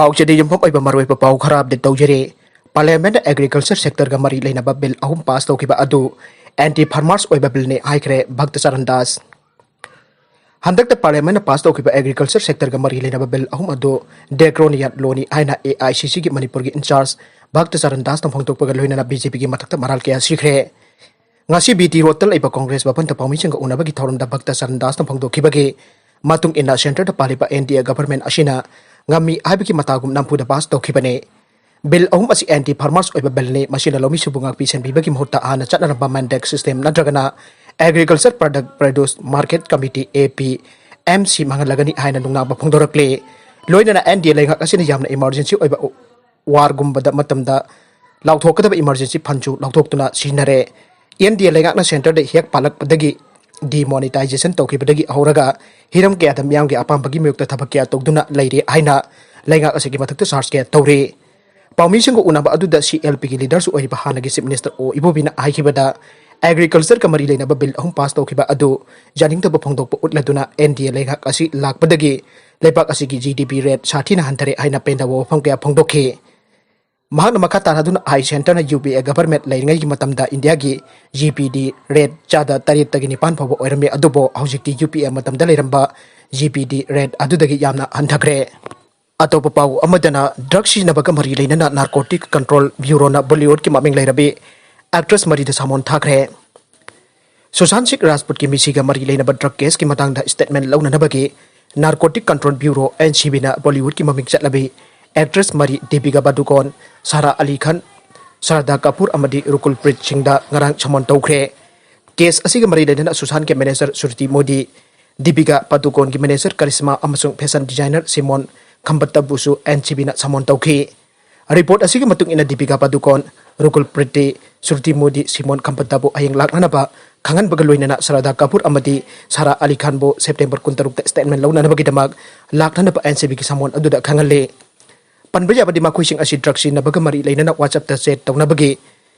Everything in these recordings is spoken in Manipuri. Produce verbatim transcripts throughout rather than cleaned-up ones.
ꯄꯥꯎꯆꯦꯗ ꯌꯨꯝꯐꯝ ꯑꯣꯏꯕ ꯃꯔꯨꯑꯣꯏꯕ ꯄꯥꯎ ꯈꯔ ꯑꯞꯗꯦꯠ ꯇꯧꯖꯔꯤ꯫ ꯄꯥꯔꯂꯤꯌꯥꯃꯦꯟꯠꯅ ꯑꯦꯒ꯭ꯔꯤꯀꯜꯆꯔ ꯁꯦꯛꯇꯔꯒ ꯃꯔꯤ ꯂꯩꯅꯕ ꯕꯤꯜ ꯑꯍꯨꯝ ꯄꯥꯁ ꯇꯧꯈꯤꯕ ꯑꯗꯨ ꯑꯦꯟꯇꯤ ꯐꯥꯔꯃꯔꯁ ꯑꯣꯏꯕ ꯕꯤꯜꯅꯤ ꯍꯥꯏꯈ꯭ꯔꯦ ꯚꯛꯇ ꯆꯔꯟ ꯗꯥꯁ꯫ ꯍꯟꯗꯛꯇ ꯄꯥꯔꯂꯤꯌꯥꯃꯦꯟꯠꯅ ꯄꯥꯁ ꯇꯧꯈꯤꯕ ꯑꯦꯒ꯭ꯔꯤꯀꯜꯆꯔ ꯁꯦꯛꯇꯔꯒ ꯃꯔꯤ ꯂꯩꯅꯕ ꯕꯤꯜ ꯑꯍꯨꯝ ꯑꯗꯨ ꯗ꯭ꯔꯦꯀꯣꯅꯤꯌꯟ ꯂꯣꯅꯤ ꯍꯥꯏꯅ ꯑꯦ ꯑꯥꯏ ꯁꯤ ꯁꯤꯒꯤ ꯃꯅꯤꯄꯨꯔꯒꯤ ꯏꯟꯆꯥꯔꯖ ꯚꯛꯇ ꯆꯔꯟ ꯗꯥꯁꯅ ꯐꯣꯡꯗꯣꯛꯄꯒ ꯂꯣꯏꯅꯅ ꯕꯤ ꯖꯦ ꯄꯤꯒꯤ ꯃꯊꯛꯇ ꯃꯔꯥꯜ ꯀꯌꯥ ꯁꯤꯈ꯭ꯔꯦ꯫ ꯉꯁꯤ ꯕꯤ ꯇꯤ ꯔꯣꯗꯇ ꯂꯩꯕ ꯀꯣꯡꯒ꯭ꯔꯦꯁ ꯚꯕꯟꯗ ꯄꯥꯎꯃꯤꯁꯤꯡꯒ ꯎꯅꯕꯒꯤ ꯊꯧꯔꯝꯗ ꯚꯛꯇ ꯆꯔꯟ ꯗꯥꯁꯅ ꯐꯣꯡꯗꯣꯛꯈꯤꯕꯒꯤ ꯃꯇꯨꯡ ꯏꯟꯅ ꯁꯦꯟꯇꯔꯗ ꯄꯥꯜꯂꯤꯕ ꯑꯦꯟ ꯗꯤ ꯑꯦ ꯒꯚꯔꯟꯃꯦꯟꯠ ꯑꯁꯤꯅ ꯉꯝꯃꯤ ꯍꯥꯏꯕꯒꯤ ꯃꯇꯥꯒꯨꯝ ꯅꯝꯐꯨꯗ ꯄꯥꯁ ꯇꯧꯈꯤꯕꯅꯤ꯫ ꯕꯤꯜ ꯑꯍꯨꯝ ꯑꯁꯤ ꯑꯦꯟꯇꯤ ꯐꯥꯔꯃꯔꯁ ꯑꯣꯏꯕ ꯕꯤꯜꯅꯤ꯫ ꯃꯁꯤꯅ ꯂꯧꯃꯤꯁꯤꯡꯕꯨ ꯉꯥꯛꯄꯤ ꯁꯦꯟꯕꯤꯕꯒꯤ ꯃꯍꯨꯠꯇ ꯍꯥꯟꯅ ꯆꯠꯅꯔꯝꯕ ꯃꯦꯟꯗꯦꯛ ꯁꯤꯁꯇꯦꯝ ꯅꯠꯇ꯭ꯔꯒꯅ Agriculture Product Produce Market Committee, A P M C, ꯃꯥꯡꯍꯜꯂꯒꯅꯤ ꯍꯥꯏꯅ ꯅꯨꯡꯅꯥꯡꯕ ꯐꯣꯡꯗꯣꯔꯛꯂꯤ꯫ ꯂꯣꯏꯅꯅ ꯑꯦꯟ ꯗꯤ ꯑꯦ ꯂꯩꯉꯥꯛ ꯑꯁꯤꯅ ꯌꯥꯝꯅ ꯏꯃꯥꯔꯖꯦꯟꯁꯤ ꯑꯣꯏꯕ ꯋꯥꯔꯒꯨꯝꯕꯗ ꯃꯇꯝꯗ ꯂꯥꯎꯊꯣꯛꯀꯗꯕ ꯏꯃꯥꯔꯖꯦꯟꯁꯤ ꯐꯟꯁꯨ ꯂꯥꯎꯊꯣꯛꯇꯨꯅ ꯁꯤꯖꯤꯟꯅꯔꯦ꯫ ꯑꯦꯟ ꯗꯤ ꯑꯦ ꯂꯩꯉꯥꯛꯅ ꯁꯦꯟꯇꯔꯗ ꯍꯦꯛ ꯄꯥꯜꯂꯛꯄꯗꯒꯤ, ꯗꯤꯃꯣꯅꯤꯇꯥꯏꯖꯦꯁꯟ ꯇꯧꯈꯤꯕꯗꯒꯤ ꯍꯧꯔꯒ ꯍꯤꯔꯝ ꯀꯌꯥꯗ ꯃꯤꯌꯥꯝꯒꯤ ꯑꯄꯥꯝꯕꯒꯤ ꯃꯥꯌꯣꯛꯇ ꯊꯕꯛ ꯀꯌꯥ ꯇꯧꯗꯨꯅ ꯂꯩꯔꯦ ꯍꯥꯏꯅ ꯂꯩꯉꯥꯛ ꯑꯁꯤꯒꯤ ꯃꯊꯛꯇ ꯆꯥꯔꯖ ꯀꯌꯥ ꯇꯧꯔꯤ꯫ ꯄꯥꯎꯃꯤꯁꯤꯡꯒ ꯎꯅꯕ ꯑꯗꯨꯗ ꯁꯤ ꯑꯦꯜ ꯄꯤꯒꯤ ꯂꯤꯗꯔꯁꯨ ꯑꯣꯏꯔꯤꯕ ꯍꯥꯟꯅꯒꯤ ꯆꯤꯐ ꯃꯤꯅꯤꯁꯇꯔ ꯑꯣ ꯏꯕꯣꯕꯤꯅ ꯍꯥꯏꯈꯤꯕꯗ, ꯑꯦꯒ꯭ꯔꯤꯀꯜꯆꯔꯒ ꯃꯔꯤ ꯂꯩꯅꯕ ꯕꯤꯜ ꯑꯍꯨꯝ ꯄꯥꯁ ꯇꯧꯈꯤꯕ ꯑꯗꯨ ꯌꯥꯅꯤꯡꯗꯕ ꯐꯣꯡꯗꯣꯛꯄ ꯎꯠꯂꯗꯨꯅ ꯑꯦꯟ ꯗꯤ ꯑꯦ ꯂꯩꯉꯥꯛ ꯑꯁꯤ ꯂꯥꯛꯄꯗꯒꯤ ꯂꯩꯕꯥꯛ ꯑꯁꯤꯒꯤ ꯖꯤ ꯗꯤ ꯄꯤ ꯔꯦꯠ ꯁꯥꯊꯤꯅ ꯍꯟꯊꯔꯦ ꯍꯥꯏꯅ ꯄꯦꯟꯗꯕ ꯋꯥꯐꯝ ꯀꯌꯥ ꯐꯣꯡꯗꯣꯛꯈꯤ꯫ ꯃꯍꯥꯛꯅ ꯃꯈꯥ ꯇꯥꯅ ꯑꯗꯨꯅ ꯍꯥꯏ, ꯁꯦꯟꯇꯔꯅ ꯌꯨ ꯄꯤ ꯑꯦ ꯒꯚꯔꯟꯃꯦꯟꯠ ꯂꯩꯔꯤꯉꯩꯒꯤ ꯃꯇꯝꯗ ꯏꯟꯗꯤꯌꯥꯒꯤ ꯖꯤ ꯄꯤ ꯗꯤ ꯔꯦꯠ ꯆꯥꯗ ꯇꯔꯦꯠꯇꯒꯤ ꯅꯤꯄꯥꯟ ꯐꯥꯎꯕ ꯑꯣꯏꯔꯝꯃꯤ, ꯑꯗꯨꯕꯨ ꯍꯧꯖꯤꯛꯇꯤ ꯌꯨ ꯄꯤ ꯑꯦ ꯃꯇꯝꯗ ꯂꯩꯔꯝꯕ ꯖꯤ ꯄꯤ ꯗꯤ ꯔꯦꯠ ꯑꯗꯨꯗꯒꯤ ꯌꯥꯝꯅ ꯍꯟꯊꯈ꯭ꯔꯦ꯫ ꯑꯇꯣꯞꯄ ꯄꯥꯎ ꯑꯃꯗꯅ, ꯗ꯭ꯔꯒ ꯁꯤꯖꯤꯟꯅꯕꯒ ꯃꯔꯤ ꯂꯩꯅꯅ ꯅꯥꯔꯀꯣꯇꯤꯛ ꯀꯟꯇ꯭ꯔꯣꯜ ꯕ꯭ꯌꯨꯔꯣꯅ ꯕꯣꯂꯤꯋꯨꯗꯀꯤ ꯃꯃꯤꯡ ꯂꯩꯔꯕꯤ ꯑꯦꯛꯇ꯭ꯔꯦꯁ ꯃꯔꯤꯗ ꯁꯃꯣꯟ ꯊꯥꯈ꯭ꯔꯦ꯫ ꯁꯨꯁꯥꯟ ꯁꯤꯡ ꯔꯥꯖꯄꯨꯠꯀꯤ ꯃꯤꯁꯤꯒ ꯃꯔꯤ ꯂꯩꯅꯕ ꯗ꯭ꯔꯒ ꯀꯦꯁꯀꯤ ꯃꯇꯥꯡꯗ ꯁ꯭ꯇꯦꯠꯃꯦꯟꯠ ꯂꯧꯅꯅꯕꯒꯤ narcotic control bureau, N C ꯕꯤꯅ ꯕꯣꯂꯤꯋꯨꯗꯀꯤ ꯃꯃꯤꯡ ꯆꯠꯂꯕꯤ ꯑꯦꯛꯇ꯭ꯔꯦꯁ ꯃꯔꯤ ꯗꯤꯄꯤꯀꯥ ꯄꯗꯨꯀꯣꯟ, ꯁꯥꯔꯥ ꯑꯂꯤ ꯈꯥꯟ, ꯁꯔꯗꯥ ꯀꯥꯄꯨꯔ ꯑꯃꯗꯤ ꯔꯨꯀꯨꯜ ꯄ꯭ꯔꯤꯠ ꯁꯤꯡꯗ ꯉꯔꯥꯡ ꯁꯃꯣꯟ ꯇꯧꯈ꯭ꯔꯦ꯫ ꯀꯦꯁ ꯑꯁꯤꯒ ꯃꯔꯤ ꯂꯩꯅꯅ ꯁꯨꯁꯥꯟꯒꯤ ꯃꯦꯅꯦꯖꯔ ꯁ꯭ꯔꯨꯇꯤ ꯃꯣꯗꯤ, ꯗꯤꯄꯤꯀꯥ ꯄꯗꯨꯀꯣꯟꯒꯤ ꯃꯦꯅꯦꯖꯔ ꯀꯔꯤꯁꯃꯥ ꯑꯃꯁꯨꯡ ꯐꯦꯁꯟ ꯗꯤꯖꯥꯏꯅꯔ ꯁꯤꯃꯣꯟ ꯈꯝꯕꯠꯇꯕꯨꯁꯨ ꯑꯦꯟ ꯁꯤ ꯕꯤꯅ ꯁꯃꯣꯟ ꯇꯧꯈꯤ꯫ ꯔꯤꯄꯣꯔꯠ ꯑꯁꯤꯒꯤ ꯃꯇꯨꯡ ꯏꯟꯅ, ꯗꯤꯄꯤꯀꯥ ꯄꯗꯨꯀꯣꯟ, ꯔꯨꯀꯨꯜ ꯄ꯭ꯔꯤꯠꯇꯤ, ꯁ꯭ꯔꯨꯇꯤ ꯃꯣꯗꯤ, ꯁꯤꯃꯣꯟ ꯈꯝꯕꯠꯇꯕꯨ ꯍꯌꯦꯡ ꯂꯥꯛꯅꯅꯕ ꯈꯪꯍꯟꯕꯒ ꯂꯣꯏꯅꯅ ꯁꯔꯗꯥ ꯀꯥꯄꯨꯔ ꯑꯃꯗꯤ ꯁꯥꯔꯥ ꯑꯂꯤ ꯈꯥꯟꯕꯨ ꯁꯦꯞꯇꯦꯝꯕꯔ ꯀꯨꯟꯇꯔꯨꯛꯇ ꯁ꯭ꯇꯦꯠꯃꯦꯟꯠ ꯂꯧꯅꯅꯕꯒꯤꯗꯃꯛ ꯂꯥꯛꯅꯅꯕ ꯑꯦꯟ ꯁꯤ ꯕꯤꯒꯤ ꯁꯃꯣꯟ ꯑꯗꯨꯗ ꯈꯪꯍꯜꯂꯤ꯫ ꯄꯟꯕ ꯌꯥꯕꯗꯤ, ꯃꯈꯣꯏꯁꯤꯡ ꯑꯁꯤ ꯗ꯭ꯔꯒ ꯁꯤꯖꯤꯟꯅꯕꯒ ꯃꯔꯤ ꯂꯩꯅꯅ WhatsApp-ꯇ ꯆꯦꯠ ꯇꯧꯅꯕꯒꯤ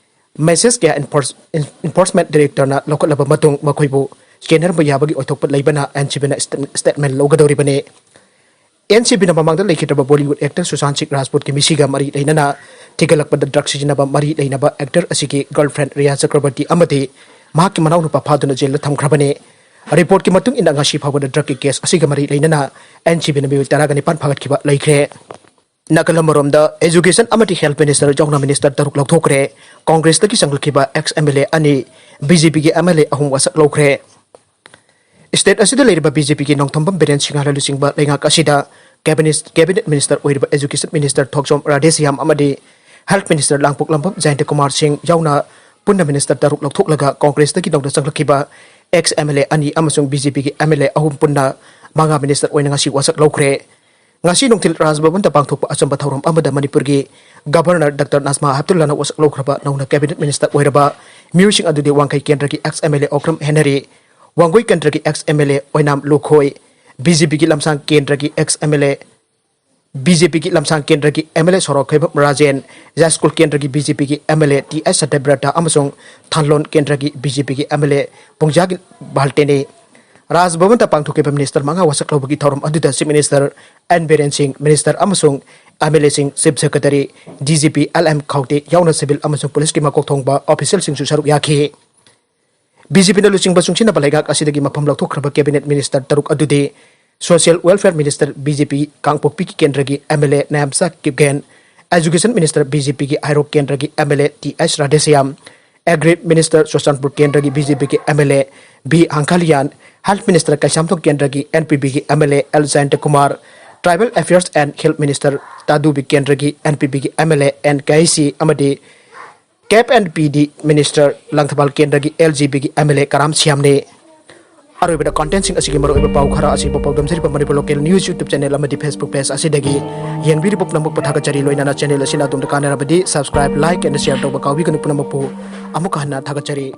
ꯃꯦꯁꯦꯖ ꯀꯌꯥ ꯏꯟꯐꯣꯔꯁ-, ꯏꯟ-, ꯏꯟꯐꯣꯔꯁꯃꯦꯟꯠ ꯗꯥꯏꯔꯦꯛꯇꯔꯅ ꯂꯧꯈꯠꯂꯕ ꯃꯇꯨꯡ, ꯃꯈꯣꯏꯕꯨ ꯆꯦꯟꯅꯔꯝꯕ ꯌꯥꯕꯒꯤ ꯑꯣꯏꯊꯣꯛꯄ ꯂꯩꯕꯅ ꯑꯦꯟ ꯁꯤ ꯕꯤꯅ ꯁ꯭ꯇꯦꯠ-, ꯁ꯭ꯇꯦꯠꯃꯦꯟꯠ ꯂꯧꯒꯗꯧꯔꯤꯕꯅꯤ꯫ ꯑꯦꯟ ꯁꯤ ꯕꯤꯅ ꯃꯃꯥꯡꯗ ꯂꯩꯈꯤꯗ꯭ꯔꯕ ꯕꯣꯂꯤꯋꯨꯗ ꯑꯦꯛꯇꯔ ꯁꯨꯁꯥꯟ ꯁꯤꯡ ꯔꯥꯖꯄꯨꯠꯀꯤ ꯃꯤꯁꯤꯒ ꯃꯔꯤ ꯂꯩꯅꯅ ꯊꯤꯒꯠꯂꯛꯄꯗ ꯗ꯭ꯔꯒ ꯁꯤꯖꯤꯟꯅꯕ ꯃꯔꯤ ꯂꯩꯅꯕ ꯑꯦꯛꯇꯔ ꯑꯁꯤꯒꯤ ꯒꯔꯜꯐ꯭ꯔꯦꯟ ꯔꯤꯌꯥ ꯆꯀ꯭ꯔꯕꯔꯇꯤ ꯑꯃꯗꯤ ꯃꯍꯥꯛꯀꯤ ꯃꯅꯥꯎꯅꯨꯄꯥ ꯐꯥꯗꯨꯅ ꯖꯦꯜꯗ ꯊꯝꯈ꯭ꯔꯕꯅꯤ꯫ ꯔꯤꯄꯣꯔꯠꯀꯤ ꯃꯇꯨꯡ ꯏꯟꯅ ꯉꯁꯤ ꯐꯥꯎꯕꯗ ꯗ꯭ꯔꯒꯀꯤ ꯀꯦꯁ ꯑꯁꯤꯒ ꯃꯔꯤ ꯂꯩꯅꯅ ꯑꯦꯟ ꯁꯤ ꯕꯤꯅ ꯃꯤꯑꯣꯏ ꯇꯔꯥꯒ ꯅꯤꯄꯥꯟ ꯐꯥꯒꯠꯈꯤꯕ ꯂꯩꯈ꯭ꯔꯦ꯫ ꯅꯥꯀꯜ ꯑꯃꯔꯣꯝꯗ, ꯑꯦꯖꯨꯀꯦꯁꯟ ꯑꯃꯗꯤ ꯍꯦꯜꯊ ꯃꯤꯅꯤꯁꯇꯔ ꯌꯥꯎꯅ ꯃꯤꯅꯤꯁꯇꯔ ꯇꯔꯨꯛ ꯂꯧꯊꯣꯛꯈ꯭ꯔꯦ꯫ ꯀꯣꯡꯒ꯭ꯔꯦꯁꯇꯒꯤ ꯆꯪꯂꯛꯈꯤꯕ ꯑꯦꯛꯁ ꯑꯦꯝ ꯑꯦꯜ ꯑꯦ ꯑꯅꯤ, ꯕꯤ ꯖꯦ ꯄꯤꯒꯤ ꯑꯦꯝ ꯑꯦꯜ ꯑꯦ ꯑꯍꯨꯝ ꯋꯥꯁꯛ ꯂꯧꯈ꯭ꯔꯦ꯫ ꯁ꯭ꯇꯦꯠ ꯑꯁꯤꯗ ꯂꯩꯔꯤꯕ ꯕꯤ ꯖꯦ ꯄꯤꯒꯤ ꯅꯣꯡꯊꯣꯝꯕꯝ ꯕꯤꯔꯦꯟ ꯁꯤꯡꯍꯅ ꯂꯨꯆꯤꯡꯕ ꯂꯩꯉꯥꯛ ꯑꯁꯤꯗ ꯀꯦꯕꯤꯅꯦꯠ, ꯀꯦꯕꯤꯅꯦꯠ ꯃꯤꯅꯤꯁꯇꯔ ꯑꯣꯏꯔꯤꯕ ꯑꯦꯖꯨꯀꯦꯁꯟ ꯃꯤꯅꯤꯁꯇꯔ ꯊꯣꯛꯆꯣꯝ ꯔꯥꯙꯦꯁ꯭ꯌꯥꯝ ꯑꯃꯗꯤ ꯍꯦꯜꯊ ꯃꯤꯅꯤꯁꯇꯔ ꯂꯥꯡꯄꯣꯛꯂꯝꯕꯝ ꯖꯌꯟꯇ ꯀꯨꯃꯥꯔ ꯁꯤꯡ ꯌꯥꯎꯅ ꯄꯨꯟꯅ ꯃꯤꯅꯤꯁꯇꯔ ꯇꯔꯨꯛ ꯂꯧꯊꯣꯛꯂꯒ ꯀꯣꯡꯒ꯭ꯔꯦꯁꯇꯒꯤ ꯅꯧꯅ ꯆꯪꯂꯛꯈꯤꯕ ꯑꯦꯛꯁ ꯑꯦꯝ ꯑꯦꯜ ꯑꯦ ꯑꯅꯤ ꯑꯃꯁꯨꯡ ꯕꯤ ꯖꯦ ꯄꯤꯒꯤ ꯑꯦꯝ ꯑꯦꯜ ꯑꯦ ꯑꯍꯨꯝ ꯄꯨꯟꯅ ꯃꯉꯥ ꯃꯤꯅꯤꯁꯇꯔ ꯑꯣꯏꯅ ꯉꯁꯤ ꯋꯥꯁꯛ ꯂꯧꯈ꯭ꯔꯦ꯫ ꯉꯁꯤ ꯅꯨꯡꯊꯤꯜ ꯔꯥꯖꯚꯕꯟꯗ ꯄꯥꯡꯊꯣꯛꯄ ꯑꯆꯝꯕ ꯊꯧꯔꯝ ꯑꯃꯗ ꯃꯅꯤꯄꯨꯔꯒꯤ ꯒꯚꯔꯅꯔ ꯗꯥꯛꯇꯔ ꯅꯥꯖꯃꯥ ꯍꯦꯞꯇꯨꯜꯂꯥꯅ ꯋꯥꯁꯛ ꯂꯧꯈ꯭ꯔꯕ ꯅꯧꯅ ꯀꯦꯕꯤꯅꯦꯠ ꯃꯤꯅꯤꯁꯇꯔ ꯑꯣꯏꯔꯕ ꯃꯤꯑꯣꯏꯁꯤꯡ ꯑꯗꯨꯗꯤ ꯋꯥꯡꯈꯩ ꯀꯦꯟꯗ꯭ꯔꯒꯤ ex M L A Okram Henry, ꯋꯥꯡꯒꯣꯏ ꯀꯦꯟꯗ꯭ꯔꯒꯤ ꯑꯦꯛꯁ ꯑꯦꯝ ꯑꯦꯜ ꯑꯦ ꯑꯣꯏꯅꯥꯝ ꯂꯨꯈꯣꯏ, ꯕꯤ ꯖꯦ ꯄꯤꯒꯤ ꯂꯝꯁꯥꯡ ꯀꯦꯟꯗ꯭ꯔꯒꯤ ex M L A, B J ꯄꯤꯒꯤ ꯂꯝꯁꯥꯡ ꯀꯦꯟꯗ꯭ꯔꯒꯤ M L A Sorokhaibam Rajen, Yaiskul ꯀꯦꯟꯗ꯭ꯔꯒꯤ ꯕꯤ ꯖꯦ ꯄꯤꯒꯤ M L A T S Satyabrata ꯑꯃꯁꯨꯡ ꯊꯥꯟꯂꯣꯟ ꯀꯦꯟꯗ꯭ꯔꯒꯤ ꯕꯤ ꯖꯦ ꯄꯤꯒꯤ ꯑꯦꯝ ꯑꯦꯜ ꯑꯦ ꯄꯨꯡꯖꯥꯒꯤꯜ ꯚꯥꯜꯇꯦꯅꯤ꯫ ꯔꯥꯖꯚꯕꯟꯗ ꯄꯥꯡꯊꯣꯛꯈꯤꯕ ꯃꯤꯅꯤꯁꯇꯔ ꯃꯉꯥ ꯋꯥꯁꯛ ꯂꯧꯕꯒꯤ ꯊꯧꯔꯝ ꯑꯗꯨꯗ ꯆꯤꯐ ꯃꯤꯅꯤꯁꯇꯔ ꯑꯦꯟ ꯕꯤꯔꯦꯟ ꯁꯤꯡ, ꯃꯤꯅꯤꯁꯇꯔ ꯑꯃꯁꯨꯡ M L ꯑꯦꯁꯤꯡ, chief secretary, D G P L M ꯈꯥꯎꯇꯦ ꯌꯥꯎꯅ ꯁꯤꯚꯤꯜ ꯑꯃꯁꯨꯡ ꯄꯨꯂꯤꯁꯀꯤ ꯃꯀꯣꯛ ꯊꯣꯡꯕ ꯑꯣꯐꯤꯁꯤꯌꯦꯜꯁꯤꯡꯁꯨ ꯁꯔꯨꯛ ꯌꯥꯈꯤ꯫ ꯕꯤ ꯖꯦ ꯄꯤꯅ ꯂꯨꯆꯤꯡꯕ ꯆꯨꯡꯁꯤꯟꯅꯕ ꯂꯩꯉꯥꯛ ꯑꯁꯤꯗꯒꯤ ꯃꯐꯝ ꯂꯧꯊꯣꯛꯈ꯭ꯔꯕ ꯀꯦꯕꯤꯅꯦꯠ ꯃꯤꯅꯤꯁꯇꯔ ꯇꯔꯨꯛ ꯑꯗꯨꯗꯤ social welfare minister B J P ꯀꯥꯡꯄꯣꯛꯄꯤ ꯀꯦꯟꯗ꯭ꯔꯒꯤ M L A Nemcha Kipgen, education minister B J ꯄꯤꯒꯤ ꯍꯩꯔꯣꯛ ꯀꯦꯟꯗ꯭ꯔꯒꯤ M L A T S Radheshyam, agri minister Churachandpur ꯀꯦꯟꯗ꯭ꯔꯒꯤ ꯕꯤ ꯖꯦ ꯄꯤꯒꯤ M L A V Hangkhalian, health minister Keishamthong ꯀꯦꯟꯗ꯭ꯔꯒꯤ ꯑꯦꯟ ꯄꯤ ꯄꯤꯒꯤ M L A L Jayanta Kumar, tribal affairs and hill minister Tadubi ꯀꯦꯟꯗ꯭ꯔꯒꯤ ꯑꯦꯟ ꯄꯤ ꯄꯤꯒꯤ M L A N K I C ꯑꯃꯗꯤ ꯀꯦꯞ ꯑꯦꯟ ꯄꯤ ꯗꯤ ꯃꯤꯅꯤꯁꯇꯔ ꯂꯪꯊꯕꯥꯜ ꯀꯦꯟꯗ꯭ꯔꯒꯤ ꯑꯦꯜ ꯖꯦ ꯄꯤꯒꯤ ꯑꯦꯝ ꯑꯦꯜ ꯑꯦ ꯀꯔꯥꯝ ꯁ꯭ꯌꯥꯝꯅꯤ꯫ ꯑꯔꯣꯏꯕꯗ ꯀꯟꯇꯦꯟꯁꯤꯡ ꯑꯁꯤꯒꯤ ꯃꯔꯨꯑꯣꯏꯕ ꯄꯥꯎ ꯈꯔ ꯑꯁꯤ ꯄꯥꯎꯗꯝꯖꯔꯤꯕ Manipur local news YouTube channel ꯑꯃꯗꯤ ꯐꯦꯁꯕꯨꯛ ꯄꯦꯖ ꯑꯁꯤꯗꯒꯤ꯫ ꯌꯦꯡꯕꯤꯔꯤꯕ ꯄꯨꯝꯅꯃꯛꯄꯨ ꯊꯥꯒꯠꯆꯔꯤ, ꯂꯣꯏꯅꯅ ꯆꯦꯅꯦꯜ ꯑꯁꯤꯅ ꯑꯗꯣꯝꯗ ꯀꯥꯟꯅꯔꯕꯗꯤ ꯁꯕꯁꯀ꯭ꯔꯥꯏꯕ, ꯂꯥꯏꯛ ꯑꯦꯟ ꯁꯤꯌꯔ ꯇꯧꯕ ꯀꯥꯎꯕꯤꯒꯅꯨ꯫ ꯄꯨꯝꯅꯃꯛꯄꯨ ꯑꯃꯨꯛꯀ ꯍꯟꯅ ꯊꯥꯒꯠꯆꯔꯤ꯫